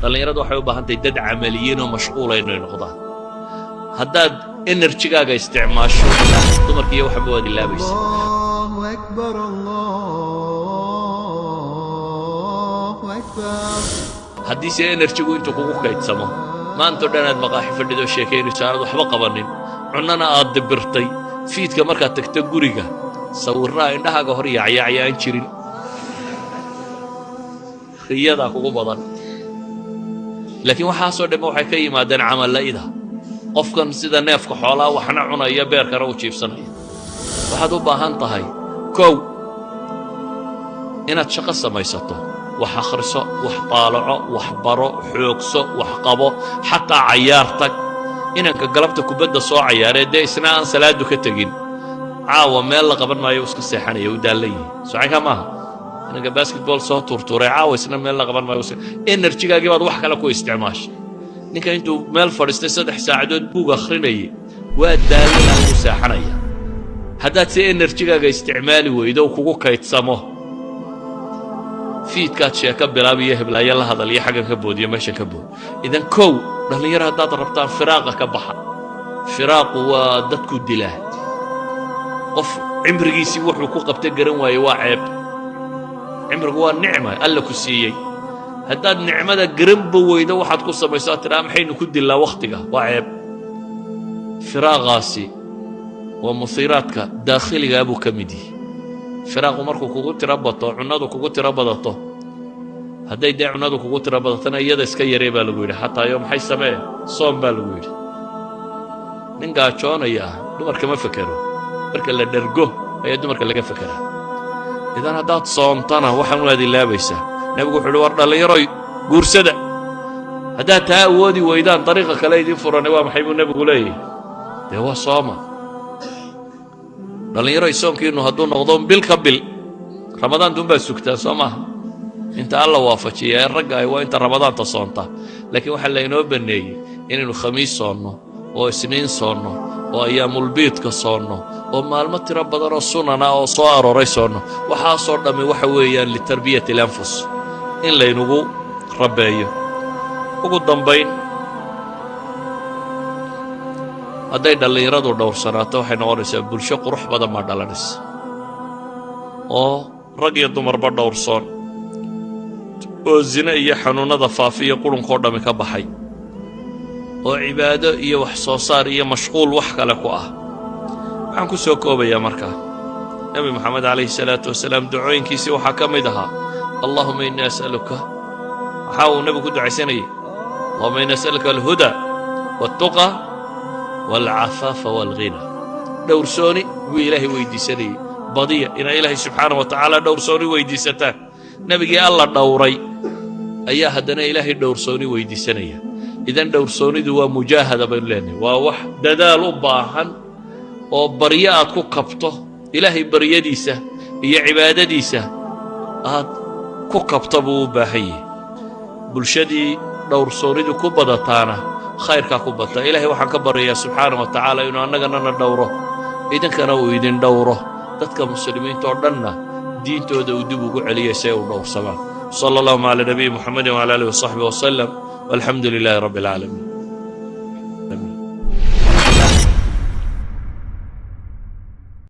Dhallinyaradu waxay u baahan tahay dad camaliyiin oo mashquula inay noqdaan. Haddaad energy-gaaga isticmaasho dumarka iyo waxba, waad ilaabaysa. الله أكبر، الله أكبر. Haddiise energy-gu intuu kugu kaydsamo, maantao dhan aad maqaaxi fadhidoo sheekaynayso, aanad waxba qabanin, cunnana aad dibirtay, fiidka markaad tagto guriga sawirraa indhahaaga hor yaacyaacya aan jirin, riyadaa kugu badan. Laakiin waxaasoo dhamma waxay ka yimaadeen camalla'ida qofkan sida neefka xoolaa waxna cunaya, beerkana u jiibsanaya. Waxaad u baahan tahay, kow, inaad shaqo samaysato, wax akhriso, wax taalaco, wax baro, xoogso, wax qabo, xataa cayaar tag. Inanka galabta kubadda soo cayaaree dee isna aan salaadu ka tegin, caawa meel la qaban maayo, iska seexanaya, u daallan yihi socankaa maaha. Inanka basketball soo tuurtuuray, caawa isna meel la qaban maayo. Energy-gaagii baad wax kale ku isticmaashay. Ninka intuu meel fadhiistay 3 saacadood buug akhrinayay waa daallan, u seexanaya. Haddaad si energy-gaaga isticmaali weydo, kugu kaydsamo, fiidkaad sheeko bilaab iyo heblaayo la hadal iyo xaggan ka boodiyo, meeshan ka bood. Idan kow, dhallinyaro haddaad rabtaan, firaaqa ka baxa. Firaaqu waa dadku dilaa. Qof cimrigiisii wuxuu ku qabta garan waaye waa ceeb. Cimrigu waa nicma Alla ku siiyey. Haddaad nicmada garanba weydo waxaad ku samayso, aad tidhaa "Maxaynu ku dillaa wakhtiga?" waa ceeb. Firaaqaasi waa musiiraadka daakhiligaa buu ka mid yihi. Firaaqu markuu kugu tiro bato, cunnadu kugu tiro badato, hadday dee cunnadu kugu tiro badatona, iyada iska yaree baa lagu yidhi. Xataa yo maxay samee, soom baa lagu yidhi. Nin gaajoonaya dumarka ma fekero. Marka la dhergo ayaa dumarka laga fekeraa. Idan haddaad soontana waxaan waad ilaabaysaa. Nebigu wuxu uhi, "War dhallinyaroy, guursada. Haddaad taa awoodi weydaan, dariiqa kale idiin furanay waa maxay?" buu nebigu leeyahy. Dee waa sooma. Dhallinyaroy, soonkiinnu hadduu noqdo bil ka bil, ramadaantuunbaad sugtaan, soo maaha? Inta Alla waafajiya ee ragga ah waa inta ramadaanta soonta. Laakiin waxaa laynoo banneeyey inaynu Khamiis soonno oo Isniin soonno oo ayaamulbiidka soonno oo maalmo tiro badan oo sunana oo soo arooray soonno. Waxaasoo dhammi waxa weeyaan لتربية الأنفس, in laynugu rabbeeyo. Ugu dambayn, hadday dhallinyaradu dhowrsanaato, waxay noqonaysaa bulsho qurux badan baa dhalanaysa, oo rag iyo dumarba dhowrsoon, oo zine iyo xanuunnada faafiya qurunkoo dhammi ka baxay, oo cibaado iyo wax soo saar iyo mashquul wax kale ku ah. Waxaan ku soo koobayaa markaa, Nebi Moxamed calayhi salaatu wasalaam ducooyinkiisii waxaa ka mid ahaa "اللهم إني أسألك". Waxaa uu nebigu ku ducaysanayay "اللهم إني أسألك الهدى والتقى والعفاف والغنى". Dhowrsooni buu Ilaahay weydiisanayey. Badiya inaa Ilaahay subxaana wa tacaala dhowrsooni weydiisataan. Nebigii Alla dhowray ayaa haddana Ilaahay dhowrsooni weydiisanaya. Idan dhowrsoonidu waa mujaahada baynu leenahay, waa wax dadaal u baahan oo baryo aad ku kabto, Ilaahay baryadiisa iyo cibaadadiisa aad ku kabto buu u baahan yahay. Bulshadii dhowrsoonidu ku badataana khayrkaa ku bata. Ilaahay waxaan ka baryayaa subxaana wa tacaala inuu annagana na dhowro, idinkana uu idin dhowro, dadka muslimiinta oo dhanna diintooda uu dib ugu celiyay si ay u dhowrsamaan. صلى اللهم على نبي محمد وعلى آله وصحبه وسلم، والحمد لله رب العالمين.